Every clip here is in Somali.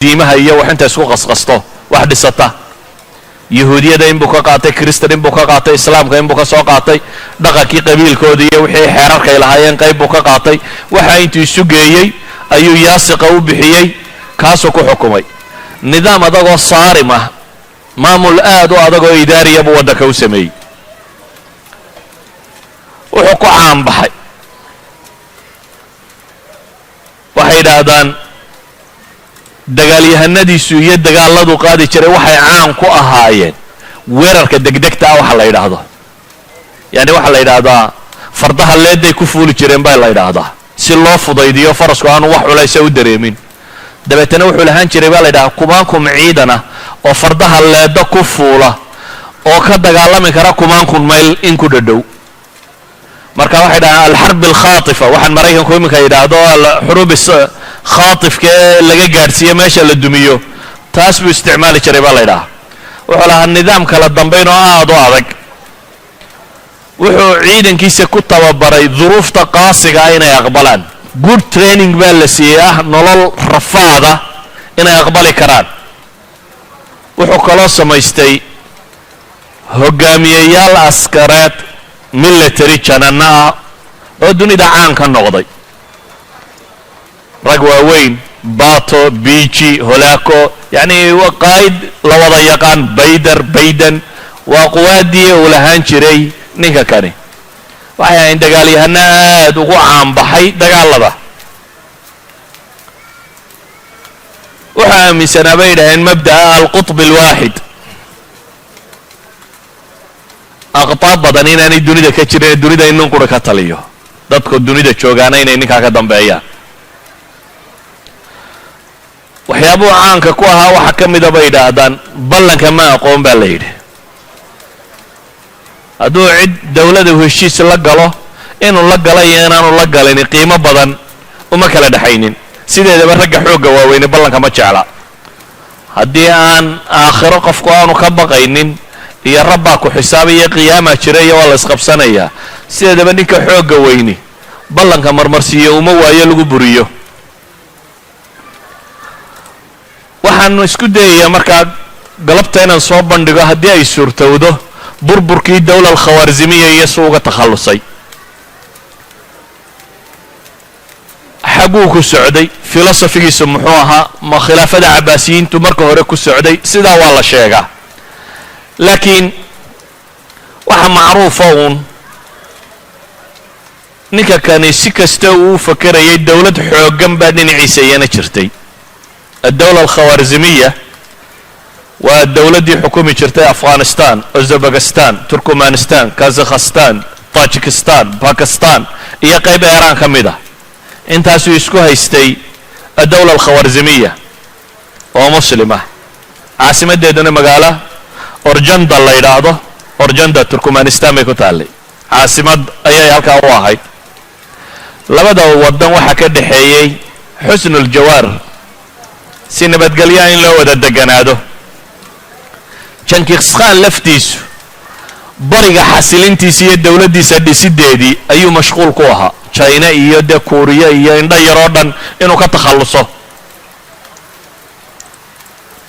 Diimaha iyo wax inta isku qasqasto wax dhisata. Yahuudiyada inbuu ka qaatay, Kristan inbuu ka qaatay, Islaamka inbuu ka soo qaatay, dhaqankii qabiilkooda iyo wixii xeerarkay lahaayeen qayb buu ka qaatay. Waxa intuu isu geeyey ayuu Yaasiqa u bixiyey, kaasuu ku xukumay. Nidaam adagoo saarim ah, maamul aad u adag oo idaariya buu waddanka u sameeyey. Wuxuu ku caanbaxay, waxay yidhaahdaan, dagaalyahanadiisu iyo dagaaladu qaadi jiray waxay caan ku ahaayeen weerarka degdegta ah. Waxa la yidhaahdo, yani waxaa la yidhaahdaa, fardaha leeday ku fuuli jireen baa la yidhaahdaa, si loo fudaydiyo farasku aanu wax culaysa u dareemin. Dabeetana wuxuu lahaan jiray, baa la yidhahdaa, kumaankum ciidana oo fardaha leeda ku fuula oo ka dagaalami kara kumaankun mayl in ku dhadhow. Marka waxay dhahaan alxarb alkhaatifa, waxaan Maraykanku iminka yidhaahdo alxuruub khaatifka ee laga gaadhsiiyo meesha la dumiyo, taas buu isticmaali jiray baa la yidhahaa. Wuxuu lahaa nidaam kala dambayn oo aada u adag. Wuxuu ciidankiisa ku tababaray duruufta qaasiga ah inay aqbalaan. Good training baa la siiyey ah nolol rafaada inay aqbali karaan. Wuxuu kaloo samaystay hogaamiyeyaal askareed, military janana ah oo dunida caan ka noqday, rag waaweyn, Bato, Biji, Holako, yacni qaa'id la wada yaqaan, Bayder, Bayden, waa quwaadii uu lahaan jiray ninka kani. Waxay ahayn dagaalyahano aada ugu caanbaxay dagaalada. Wuxuu aaminsanaa, bay yidhaaheen, mabda'a alqutb alwaaxid, aqtaab badan inaanay dunida ka jirin ee dunida in nin qura ka taliyo, dadku dunida joogaana inay ninkaa ka dambeeyaan. Waxyaabuhu caanka ku ahaa waxaa ka mida, bay yidhaahdaan, ballanka ma aqoon baa la yidhi. Hadduu cid dowlada heshiis la galo, inuu la gala iyo inaanu la galin qiimo badan uma kala dhexaynin. Sideedaba ragga xoogga waaweyne ballanka ma jecla. Haddii aan aakhiro qofku aanu ka baqaynin iyo rabbaa ku xisaabaya, qiyaamaa jira iyo waa la isqabsanayaa, sideedaba ninka xoogga weyni ballanka marmarsiiyo uma waayo lagu buriyo. Waxaanu isku dayayaa markaa galabta inaan soo bandhigo, haddii ay suurtowdo, burburkii dowla alkhawaarzimiya iyo su uga takhallusay, xaguu ku socday, filosofigiisu muxuu ahaa, ma khilaafada Cabaasiyiintu marka hore ku socday, sidaa waa la sheegaa. Laakiin waxa macruufa uun, ninka kani si kasta uu u fakerayay, dowlad xooggan baa dhinaciisa iyana jirtay. Addowla alkhawaarzimiya waa dowladdii xukumi jirtay Afghanistan, Uzbekistan, Turkmanistan, Kazakhstan, Tajikistan, Bakistan iyo qayb Eeraan ka mid ah. Intaasuu isku haystay addowla alkhawaarzimiya oo muslim ah, caasimaddeeduna magaalo Orjanda la yidhaahdo. Orjanda Turkmanistan bay ku taallay, caasimad ayay halkaa u ahayd. Labada waddan waxaa ka dhexeeyey xusnuljawaar, si nabadgelyaha in loo wada deganaado. Jankiskhan laftiisu bariga xasilintiisa iyo dowladdiisa dhisideedii ayuu mashquul ku ahaa, China iyo dee Kuuriya iyo indho yaroo dhan inuu ka takhalluso.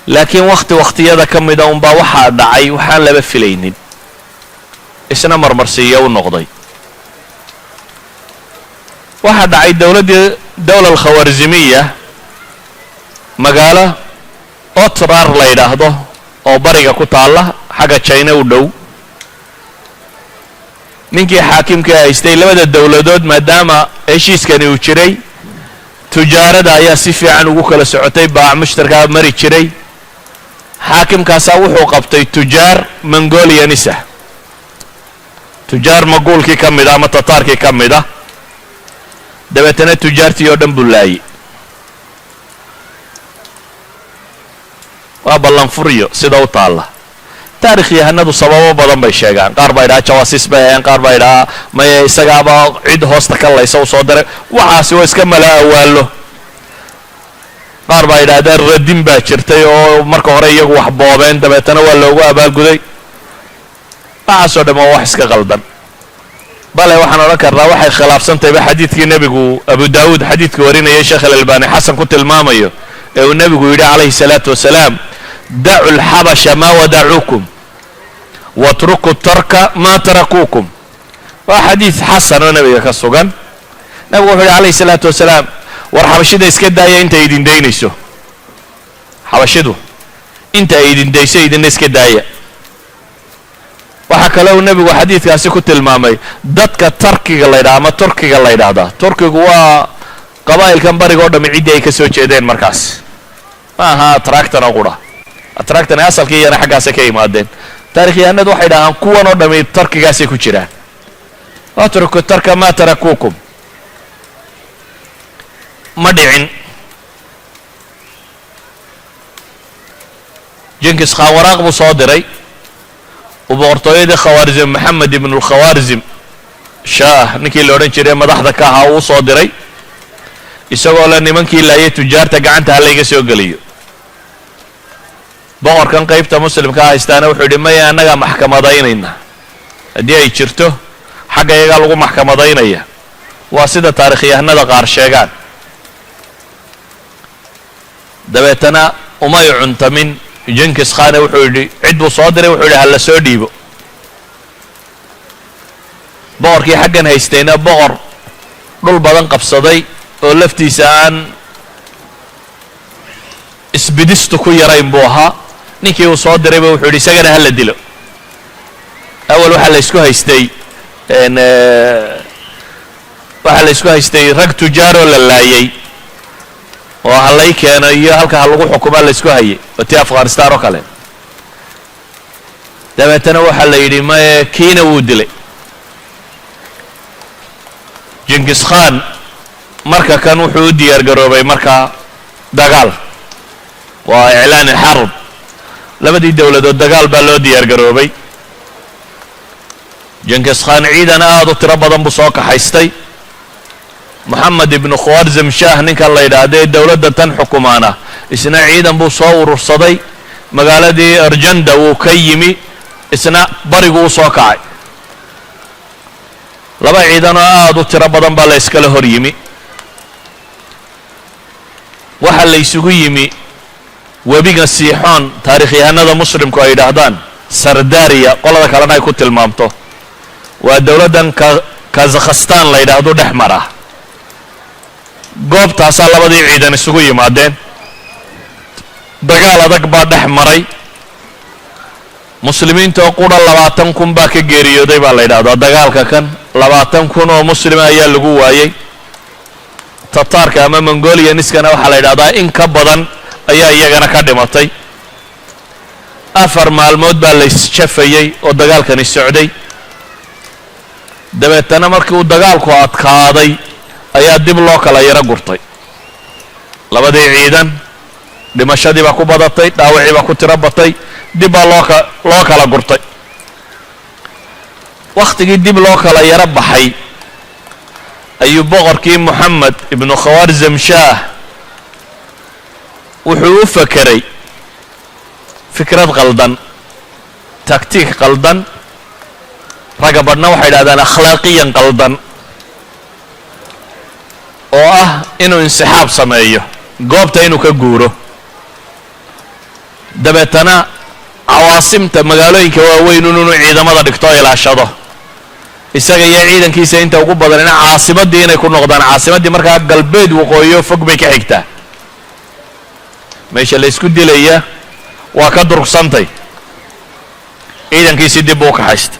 Laakiin wakhti wakhtiyada ka mida unbaa waxaa dhacay waxaan laba filaynin, isna marmarsiiyo u noqday. Waxaa dhacay dowladdii dowla alkhawaarzimiya magaalo Otrar la yidhaahdo oo bariga ku taalla, xagga China u dhow. Ninkii xaakimka haystay labada dowladood, maadaama heshiiskani uu jiray, tujaarada ayaa si fiican ugu kala socotay, baac mushtarkaa mari jiray. Xaakimkaasaa wuxuu qabtay tujaar Mongolianisa, tujaar maguulkii ka mid a ama Tataarkii ka mid ah. Dabeetana tujaartii oo dhan buu laayey. Waa ballanfuryo sida u taalla. Taarikh yahanadu sababo badan bay sheegaan. Qaar baa idhaha jawaasiis bay aheen, qaar baa idhahaa maya, isagaaba cid hoosta ka laysa u soo diray. Waxaasi waa iska mala awaallo. Qaar baa yidhaahdeen radin baa jirtay oo marka hore iyagu wax boobeen, dabeetana waa loogu abaalguday. Waxaasoo dhan waa wax iska qaldan. Bale waxaan odhan karnaa waxay khilaafsantayba xadiidkii nebigu, Abu Daawuud xadiidka warinayay, Sheekh Alalbani xasan ku tilmaamayo, Ee uu nebigu yidhi calayhi salaatu wasalaam: "Dacu lxabasha maa wadacuukum watruku tarka maa tarakuukum." Waa xadiid xasan oo nebiga ka sugan. Nabigu wuxuu yidhi calayhi salaatu wasalaam: "War xabashida iska daaya inta idin daynayso. Xabashidu inta ay idin dayso, idinna iska daaya." Waxaa kale uu nebigu xadiidkaasi ku tilmaamay dadka Tarkiga la ydhaha ama Turkiga la ydhaahdaa. Turkigu waa qabaa'ilkan bariga o dhami ciddii ay ka soo jeedeen. Markaas ma aha Atraktana qura, Atraktana asalkii iyana xaggaasay ka yimaadeen. Taarikhyahanadu waxay dhahaan kuwan oo dhami Tarkigaasay ku jiraan. "Watruku tarka maa tarakuukum." Ma dhicin. Jinkis Khaan waraaq buu soo diray uu boqortooyadii Khawaarizim, Maxamed ibnulkhawaarizim Shaah ninkii la odhan jiray madaxda ka ahaa, uu soo diray isagoo le nimankii laayay tujaarta gacanta ha layga soo geliyo. Boqorkan qaybta muslimka haystaana wuxuu yidhi: "Maya, annagaa maxkamadaynayna. Haddii ay jirto, xagga iyagaa lagu maxkamadaynaya." Waa sida taarikhyahanada qaar sheegaan. Dabeetana umay cuntamin Jinkis Khane. Wuxuu yidhi, cid buu soo diray, wuxuu yidhi: "Ha la soo dhiibo." Boqorkii xaggan haystayna boqor dhul badan qabsaday oo laftiisa aan isbidistu ku yarayn buu ahaa. Ninkii uu soo dirayba wuxuu yidhi: "Isagana ha la dilo." Awal waxaa la isku haystay rag tujaaroo la laayay oo halay keeno iyo halka ha lagu xukumaa la isku hayay, oo tii Afghanistan oo kale. Dabeetana waxaa la yidhi maye, kiina wuu dilay Jinkis Khan. Marka kan wuxuu u diyaar garoobay markaa dagaal, waa iclaani xarb. Labadii dowladood dagaal baa loo diyaar garoobay. Jinkis Khan ciidan aada u tiro badan buu soo kaxaystay. Moxamed ibnu Khwarzam Shah ninkan la yidhaahda ee dowladda tan xukumaana isna ciidan buu soo urursaday. Magaaladii Arjanda wuu ka yimi, isna barigu u soo kacay. Laba ciidan oo aada u tiro badan baa la iskala hor yimi. Waxaa la isugu yimi webiga Siixoon, taarikhyahanada muslimku ay yidhaahdaan Sardariya, qolada kalena ay ku tilmaamto. Waa dowladdan Kazakhstan la yidhaahdo dhex mara. Goobtaasaa labadii ciidan isugu yimaadeen. Dagaal adag baa dhex maray. Muslimiinta oo qura 20,000 baa ka geeriyooday baa la yidhahdaa. Dagaalka kan 20,000 oo muslima ayaa lagu waayey. Tataarka ama Mongolianiskana waxaa la yidhahdaa in ka badan ayaa iyagana ka dhimatay. 4 maalmood baa la isjafayey oo dagaalkani socday. Dabeetana markii uu dagaalku adkaaday ayaa dib loo kala yaro gurtay labadii ciidan. Dhimashadii baa ku badatay, dhaawacii baa ku tiro batay, dib baa loo kala gurtay. Wakhtigii dib loo kala yaro baxay ayuu boqorkii Moxamed ibnu Khawaarzam Shaah wuxuu u fakeray fikrad qaldan, taktiik qaldan, ragga badhna waxay idhahdaan akhlaaqiyan qaldan, oo ah inuu insixaab sameeyo, goobta inuu ka guuro, dabeetana cawaasimta magaalooyinka waaweyn inuu ciidamada dhigto, ilaashado isaga iyo ciidankiisa inta ugu badanina caasimaddii inay ku noqdaan. Caasimaddii markaa galbeed waqooyiyo fog bay ka xigtaa. Meesha la isku dilaya waa ka durgsantay. Ciidankiisii dib buu u kaxaystay.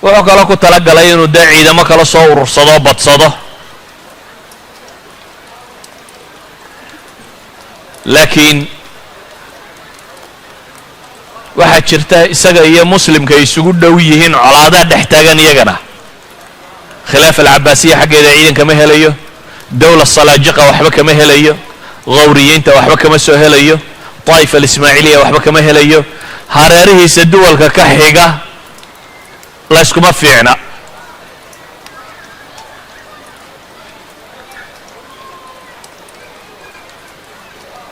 Wuxuu kaloo ku tala galay inuu dee ciidamo kala soo urursado, badsado. Laakiin waxaa jirta isaga iyo muslimka ay isugu dhow yihiin colaadaa dhex taagan iyagana. Khilaafa alcabaasiya xaggeeda ciidan kama helayo, dowla salaajiqa waxba kama helayo, khawriyiinta waxba kama soo helayo, طaa'ifa alismaaciiliya waxba kama helayo. Hareerihiisa duwalka ka xiga layskuma fiicna.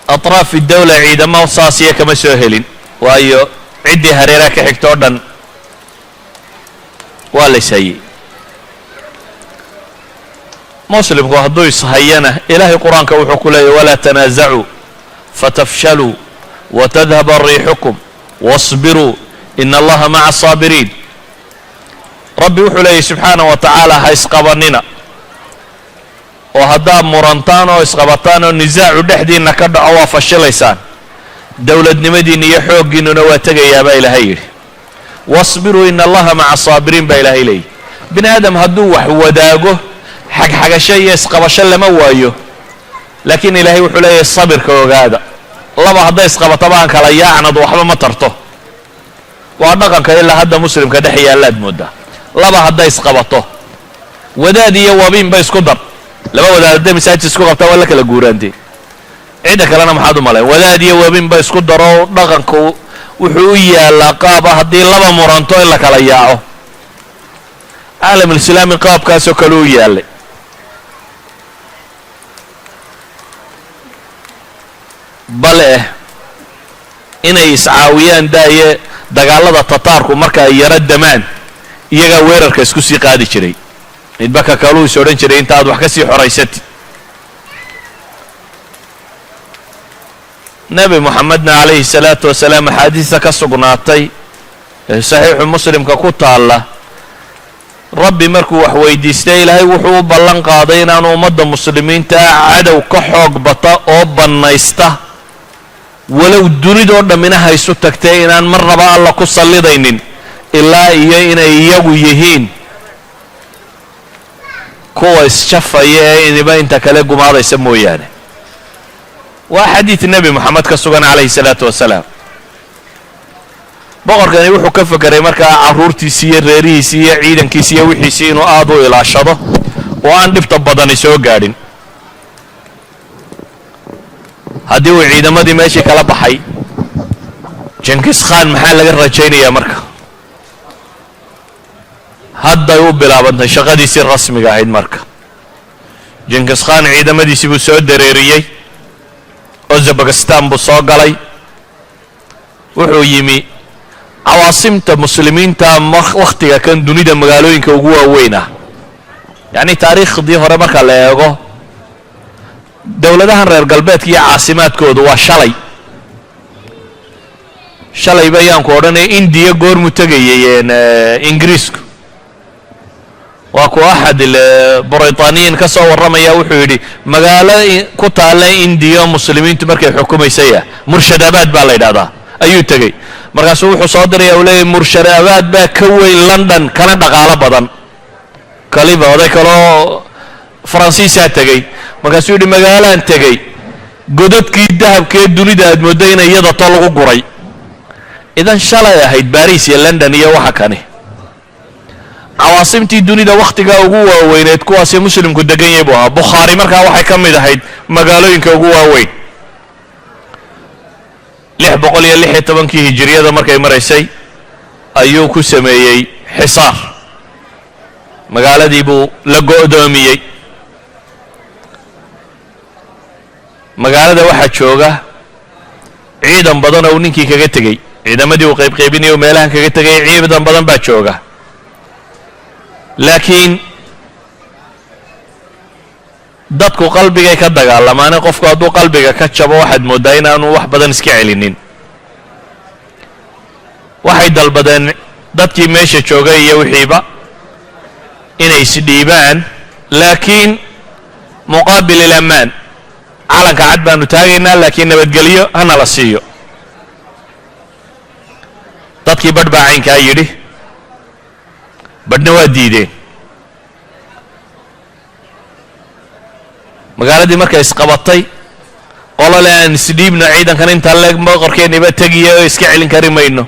Atraaf dawla ciidamo saasiya kama soo helin, waayo ciddii hareeraha ka xigta oo dhan waa la ishayey. Muslimku hadduu ishayana, Ilaahay Qur-aanka wuxuu ku leeyahy: "Walaa tanaasacuu fatafshaluu watadhaba riixukum wasbiruu, ina Allaha maca asaabiriin." Rabbi wuxuu leeyahy subxaana wa tacaala: ha isqabanina, oo haddaad murantaan oo isqabataan oo nisaacu dhexdiinna ka dhaco, waa fashilaysaan, dowladnimadiinna iyo xooggiinnuna waa tegayaa, baa Ilaahay yidhi. "Wasbiruu, ina Allaha maca asaabiriin," baa Ilaahay leeyahy. Bini aadam hadduu wax wadaago, xagxagasho iyo isqabasho lama waayo, laakiin Ilaahay wuxuu leeyahay: sabirka ogaada. Laba hadday isqabataba, aan kala yaacnad waxba ma tarto. Waa dhaqanka ilaa hadda muslimka dhex yaallaad moodaa. Laba hadday isqabato, wadaad iyo wabiinba isku dar, laba wadaad hadday masaajid isku qabtaa, waa la kala guuraantee. Cidda kalena maxaad u malayn? Wadaad iyo wabiinba isku daro. Dhaqanku wuxuu u yaallaa qaaba haddii laba muranto in la kala yaaco. Caalamulislaami qaabkaasoo kale u yaallay. Bale eh inay iscaawiyaan daaye, dagaalada Tataarku marka ay yaro damaan, iyagaa weerarka isku sii qaadi jiray. Midba ka kaluu is odhan jiray inta aad wax ka sii xoraysatid. Nebi Moxamedna calayhi salaatu wasalaam axaadiista ka sugnaatay ee Saxiixu Muslimka ku taalla, Rabbi markuu wax weydiistay, Ilaahay wuxuu u ballan qaaday inaanu ummadda muslimiinta cadow ka xoog bata oo bannaysta, walow dunidoo dhammina haysu tagtay, inaan marnaba Alla ku sallidaynin ilaa iyo inay iyagu yihiin kuwa isjafaya ee iniba inta kale gumaadaysa mooyaane. Waa xadiid Nebi Moxamed ka sugan calayhi salaatu wasalaam. Boqorkani wuxuu ka fekeray markaa carruurtiisii iyo reerihiisii iyo ciidankiisi iyo wixiisii inuu aad u ilaashado oo aan dhibta badani soo gaadhin. Haddii uu ciidamadii meeshii kala baxay Jenkis Khan, maxaa laga rajaynayaa marka? Hadday u bilaabantay shaqadiisii rasmiga ahayd. Marka Jenkis Khan ciidamadiisii buu soo dareeriyey, Uzbekistan buu soo galay, wuxuu yimi cawaasimta muslimiinta wakhtiga kan dunida magaalooyinka ugu waaweyn ah. Yacni taariikhdii hore marka la eego, dowladahan reer galbeedka iyo caasimaadkoodu waa shalay. Shalay bayaan ku odhanaya. Indiya goormuu tegayay Ingiriisku? Waa ku axad Britaaniyiin ka soo warramaya, wuxuu yidhi magaalo ku taalla Indiya muslimiintu markay xukumaysaya, Murshadabaad baa la yidhahdaa, ayuu tegey. Markaasuu wuxuu soo diraya, uu leeyahy: Murshadabaad baa ka weyn London, kana dhaqaalo badan. Kaliba oday kaloo Faransiisaa tegey, markaasuu yidhi: magaalaan tegey, godadkii dahabkee dunida aad mooddo in iyada to lagu guray. Idan shalay ahayd Baris iyo London iyo waxa kani. Cawaasimtii dunida wakhtigaa ugu waaweyneed kuwaasi muslimku degan yahay buu ahaa. Bukhaari markaa waxay ka mid ahayd magaalooyinka ugu waaweyn. 616-kii hijiriyada markay maraysay ayuu ku sameeyey xisaar, magaaladii buu la go'doomiyey. Magaalada waxaa jooga ciidan badan oo uu ninkii kaga tegey, ciidamadii uu qaybqaybinayay u meelahan kaga tegay, ciidan badan baa jooga. Laakiin dadku qalbigay ka dagaalamaane, qofku hadduu qalbiga ka jabo, waxaad mooddaa inaanu wax badan iska celinin. Waxay dalbadeen dadkii meesha joogay iyo wixiiba inay isdhiibaan, laakiin muqaabil ilamaan calanka cad baanu taagaynaa, laakiin nabadgelyo hana la siiyo. Dadkii badh baa caynkaa yidhi, badhna waa diideen. Magaaladii markay isqabatay, qolole aan isdhiibno, ciidankan intaa leeg boqorkeeniba tegiya oo iska celin kari mayno,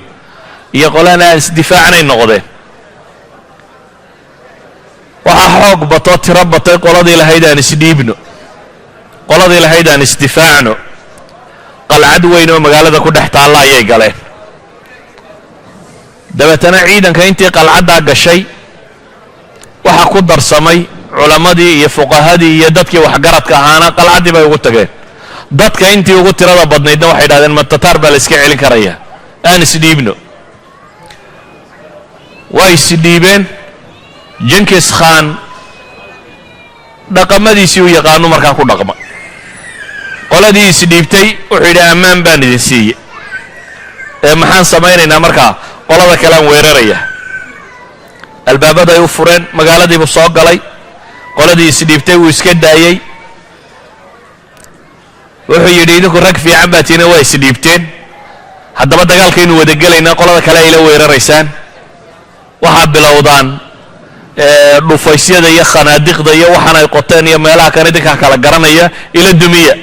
iyo qolana aan isdifaacnay noqdeen. Waxaa xoog batoo tiro batay qoladii lahayd aan isdhiibno, qoladii lahayd aan isdifaacno. Qalcad weyn oo magaalada ku dhex taalla ayay galeen. Dabeetana ciidanka intii qalcaddaa gashay waxaa ku darsamay culammadii iyo fuqahadii iyo dadkii waxgaradka ahaana, qalcaddii bay ugu tageen. Dadka intii ugu tirada badnaydna waxay idhahdeen: ma Tataar baa la iska celin karaya? Aan isdhiibno. Waa isdhiibeen. Jenkis Khan Dhaqamadiisii u yaqaanu markaa ku dhaqma. Qoladii isdhiibtay wuxuu yidhi, "Ammaan baan idin siiyey, ee maxaan samaynaynaa markaa?" "Qolada kalean weeraraya." Albaabaday u fureen, magaaladiibuu soo galay. Qoladii isdhiibtay wuu iska daayey. Wuxuu yidhi, "Idinku rag fiican baa tiina, waa isdhiibteen. Haddaba dagaalkaynu wada gelaynaa, qolada kale ayla weeraraysaan. Waxaa bilowdaan dhufaysyada iyo khanaadiqda iyo waxaan ay qoteen iyo meelaha kan idinkaa kala garanaya, ila dumiya."